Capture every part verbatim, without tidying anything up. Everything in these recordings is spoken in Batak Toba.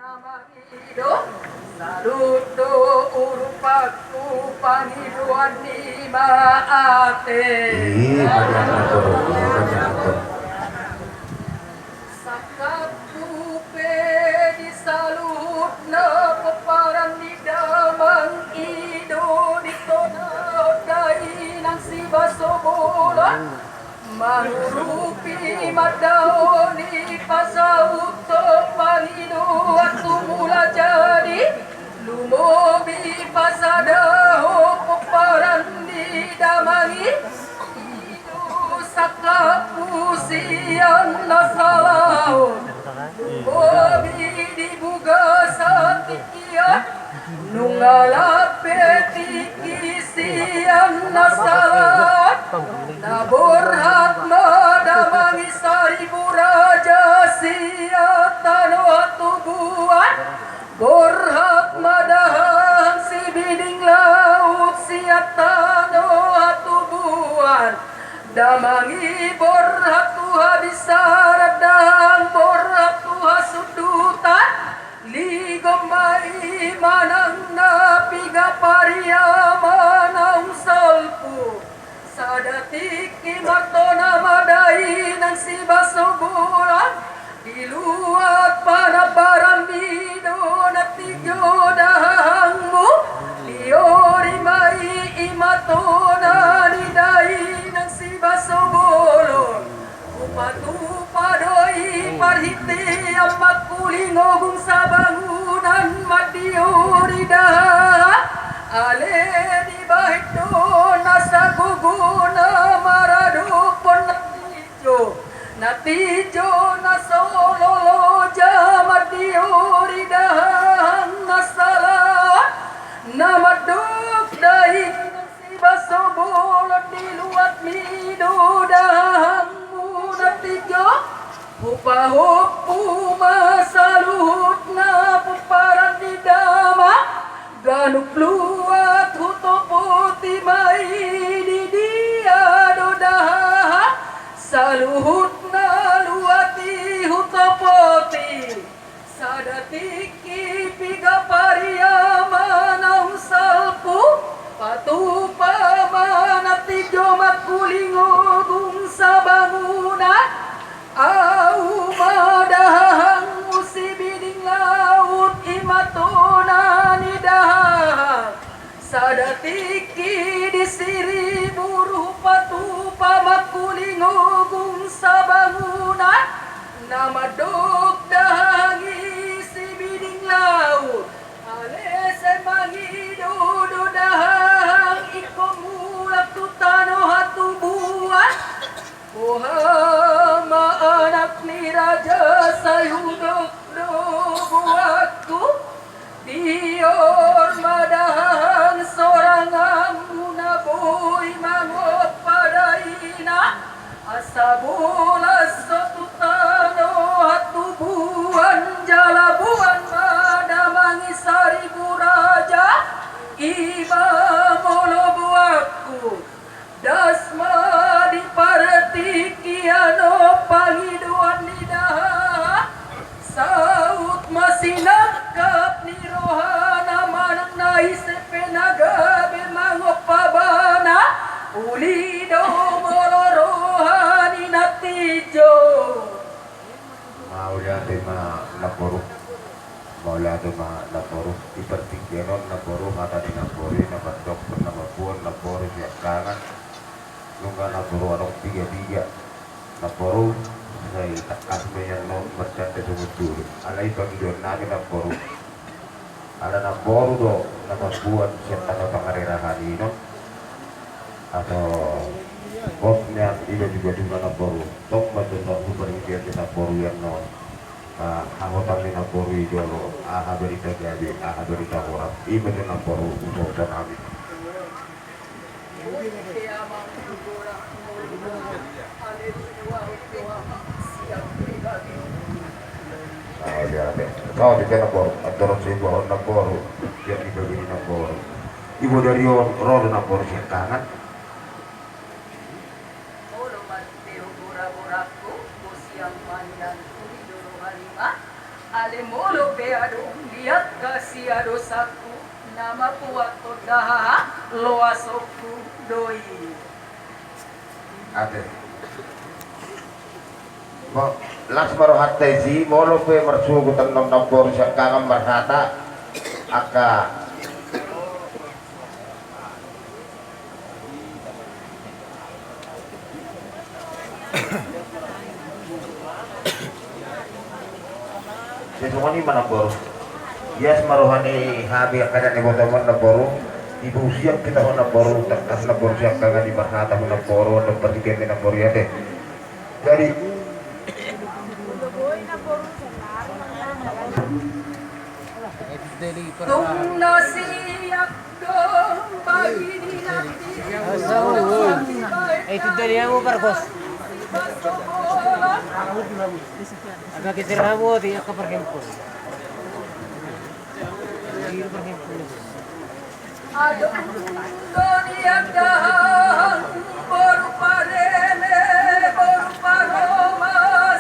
Mangido, salut do urupanku pangidoan ni ma ate. Ih, banyak atur, banyak atur. Sangkapku pe di saluhutna pomparan ni damang i do di tona dainang sibaso bolon. Mangurupi mandao ni pasaut pangidoan tu mula jadi, lumobi pasadahon pomparan ni damang i, i do sangkapku sian na salaon, lumobi di bugasan tingki on, nunga lam pe tingki sian na salaon, na borhat ma damang i saribu raja sian tano hatubuan, borhat ma dahahang sibiding laut sian tano hatubuan, damang i borhat tu habisaran dahahang borhat tu hasundutan, ligom ma i manang na piga pariama naung salpu. Sada tingki martona ma dainang sibaso bolon, di luat panambaran i do na tinjo dahahangmu, diori ma i i ma tona ni dainang sibaso bolon. Hupatupa do i parhitean mangkuling ogung sabangunan mandiori dahahang, ale dibahen do na sagogona maradophon na tinjo, na tinjo na so loja mandiori dahahang na salaon, na mandok dainang sibaso bolon, di luat ni do dahahangmu na tinjo. Hupahompu ma saluhutna pomparan ni damang, ganup luat hutopoti ma i di dia do dahahang, saluhutna luat i hutopoti. Sada tingki piga pariama naung salpu, patupa ma na tinjo mangkuling ogung sabangunan, ahu ma dahahangmu sibiding laut i ma tona ni dahahang. Sada tingki di Siribur hupatupa mangkuling ogung sabangunan, na mandok dahahang i sibiding laut, ale sai mangido do dahahang ingkon mulak tu tano hatubuan. Boha ma anak ni raja, sai hudok do goarhu. Tior ma dahahang soranganmu na boi mangompa dainang, asa bolas ho tu tano hatubuan, jala boan ma damang i saribu raja, i ma molo goarhu. Das ma di partingkian on pangidoan ni dahahang, saut ma sinangkap ni rohana manang na ise pe na gabe mangompa bana, uli do molo roha ni na tinjo. Mauliate ma namboru. Mauliate ma namboru. Di partingkian on namboru, hata ni namboru i na mandok, na mamboan namboru siangkangan. Nunga namboru adong piga-piga namboru, sai tangkas ma i annon marcanda songon dulu. Alai pangidoan nami namboru. Ala namboru do na mamboan sian tano Pangarerahan i non. Atau bos nian iba juga, juga namboru. Tong ma tong na hubar iba tu namboru i annon. Ah, hahotang ni namboru i jolo, aha barita gabe, aha barita horas. Iba tu namboru, usaha nami. Saotik, saotik namboru, andorang so ibohon namboru, ia di bagi ni namboru. Ibo dari on, ro do namboru siangkangan. Molo marhite gora-goraku, bosian manian tuli do roha ni ma, ale molo Pe adong di angka siadosangku na mambuat tonda, loasonku do i. Ate. Bo, las ma rohanta disi, molo pe marsogot annon namboru siangkangan marhata, angka Jadi songon i ma namboru. Ias ma roha ni hami angka anak ni botomu namboru. Dipaunsian hita ho namboru, tangkas namboru siangkangan i marhata ho namboru, andon partingkian ni namboru i ate. Jadi. Tung na siap do bagini nanti. Eh, itu dari yang mau perkos. Agak geser kamu di angka perhempol. Di perhempol. Adong do nian dahahang boru pareme, boru paroma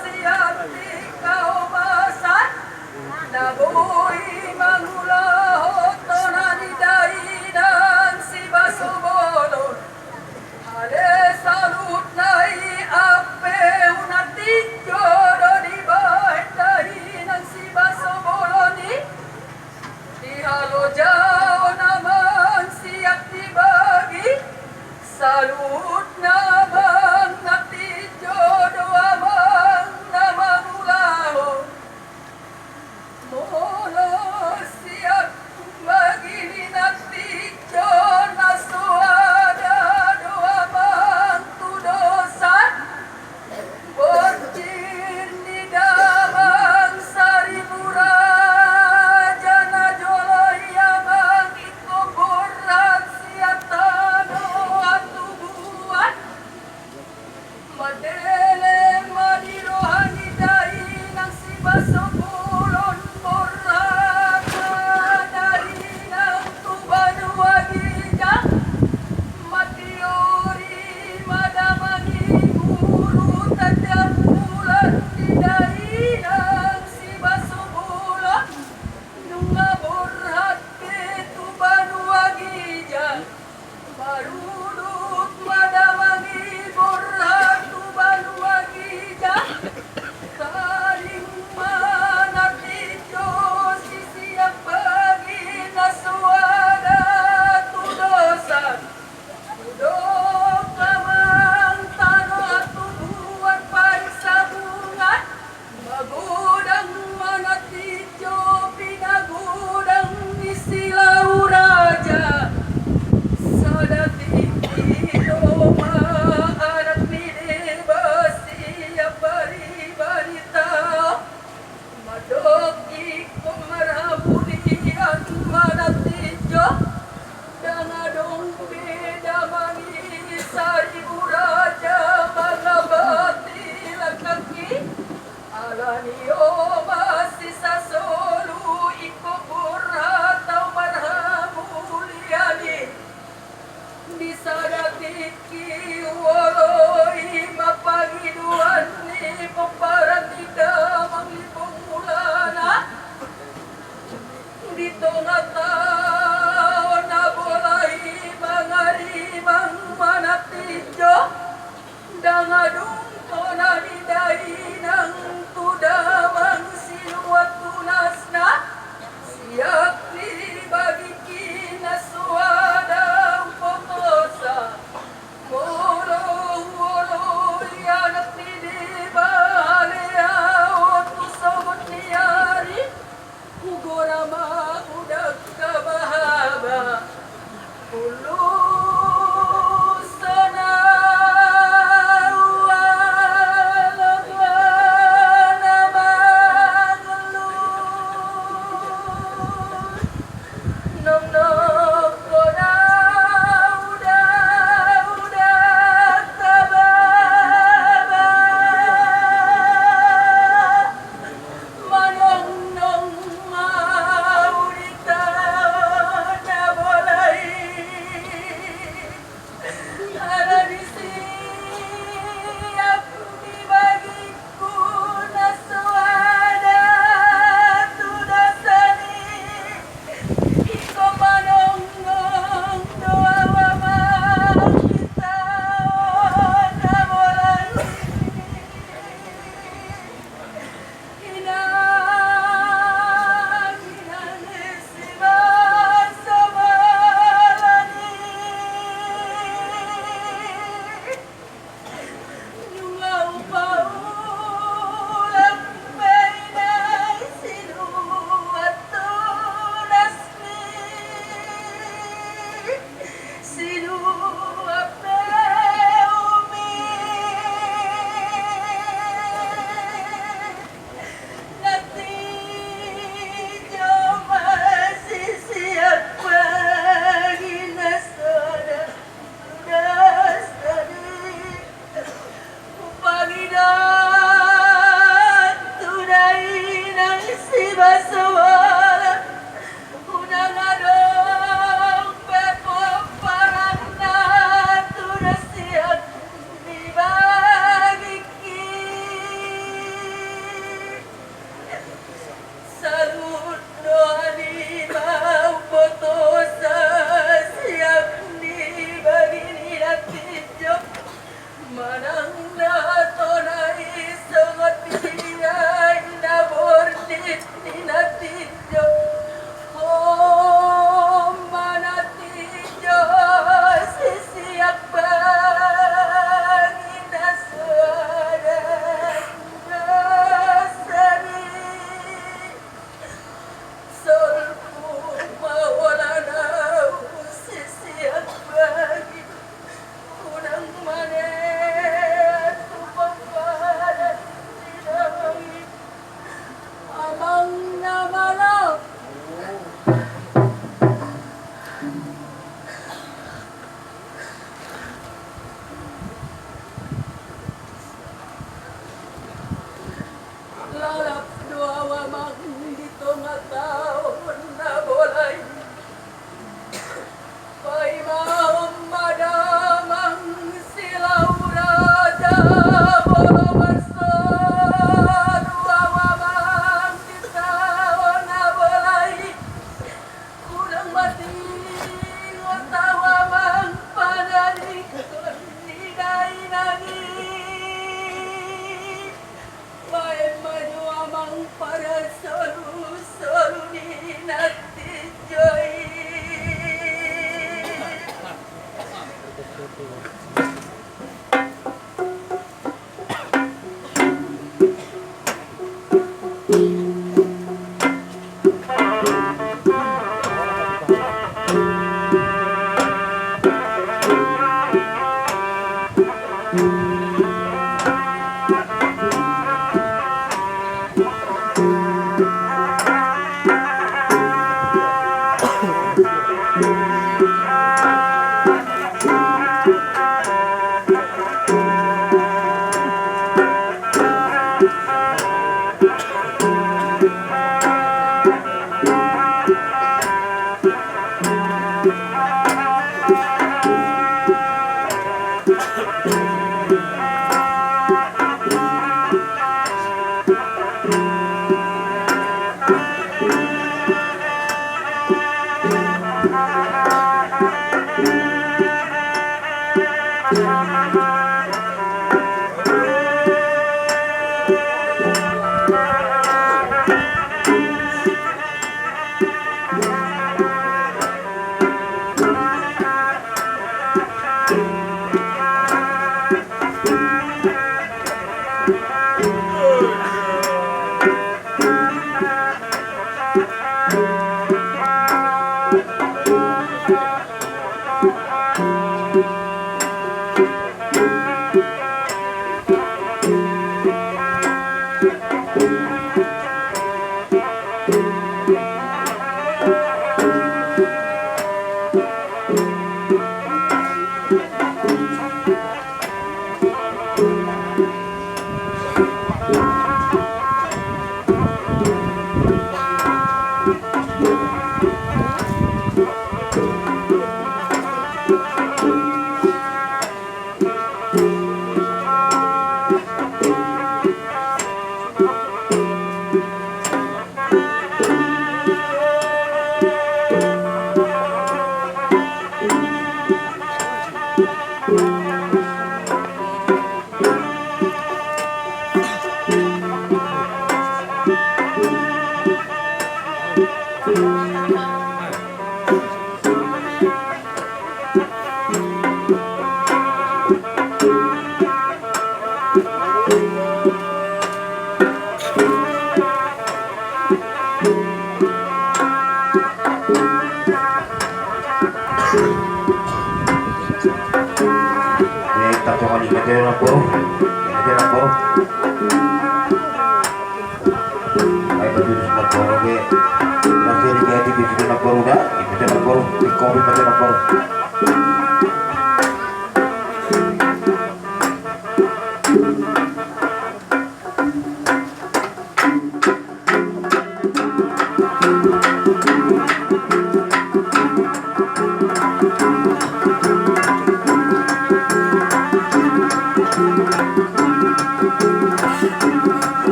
sian tingki omasan, na boi mangulahon tona ni dainang sibaso bolon. Ale saluhutna i ampe unang tinjo do dibahen dainang sibaso bolon i. Di halojaon amang sian dibagi, saluhutna amang na tinjo do amang na mangulahon. Molo sian bagini na tinjo na soada do amang tudosan. Borngin ni damang saribu raja na jolo i amang ingkon borhat sian tano hatubuan. Mandele ma di roha ni dainang sibaso bolon borhat ma dainang tu banua ginjang. Mandiori ma damang i guru tanda bulan di dainang sibaso bolon. Nunga borhat pe tu banua ginjang. Marudut ma damang i borhat tu banua ginjang. Taring ma na tinjo sisiap bagina soada tudosan. Didok amang tano hatubuan parsabungan. Magodang ma na tinjo pinagodang ni Silau Raja. Sada tingki do ma anak ni deba sian baribarita. Mandok ingkon marhamulian ma na tinjo. Ndang adong be damang i saribu raja mangambati langkangki. Alani i ma sisa solu ingkon borhat au marhamulian i. Di sada tingki huoloi ma pangidoan ni pomparan ni damang Limbong Mulana.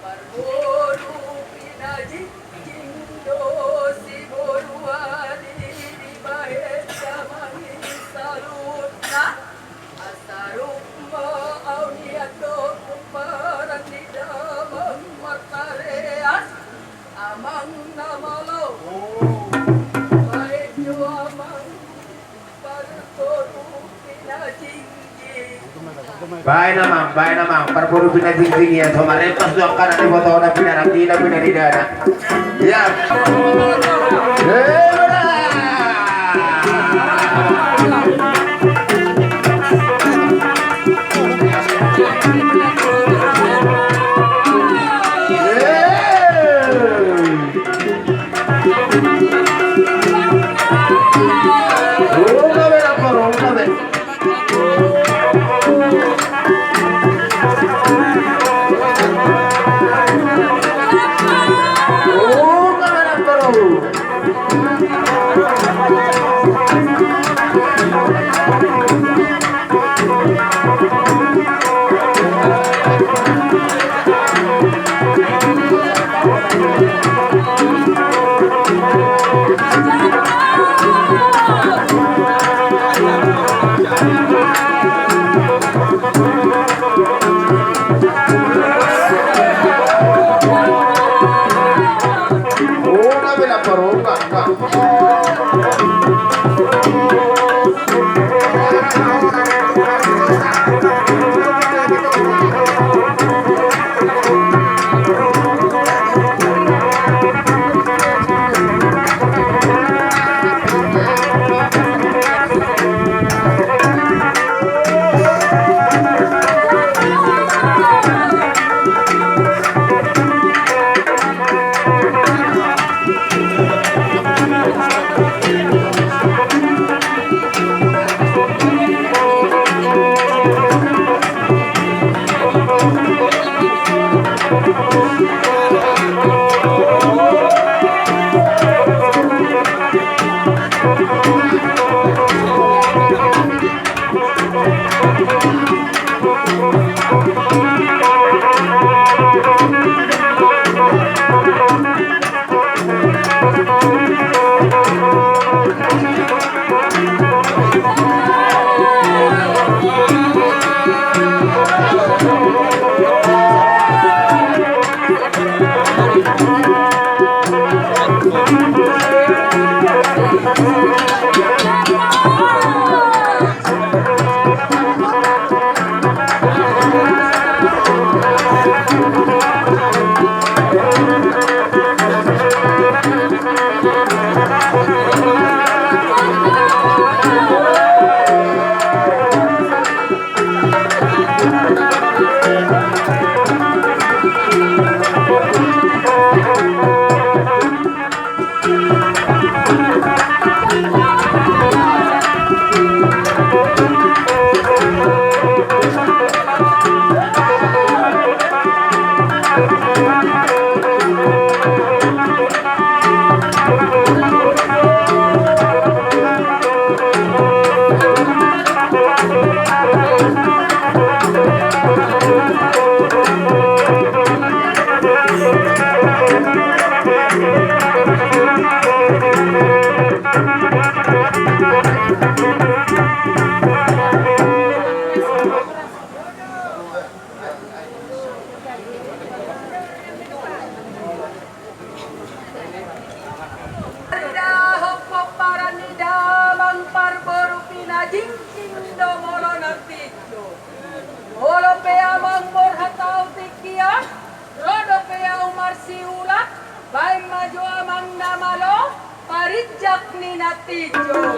Parboru pinajingjing do siboru adi dibahen damang i saluhutna. Asa ruk ma au nian do pomparan ni damang marpareas, amang na malo. Baen jo amang. Baen amang, baen amang, parboru pinajingjing i, ia so marempas do angka na nibotona, pinarangkina, pinaridana. Ia. Ida, hombar ni damang parboru pinajingjing do molo na tingki on. Molo pe amang borhat ahu tingki on, ro dope ahu marsiula, baen ma jo amang na malo, parinjak ni na tingki on.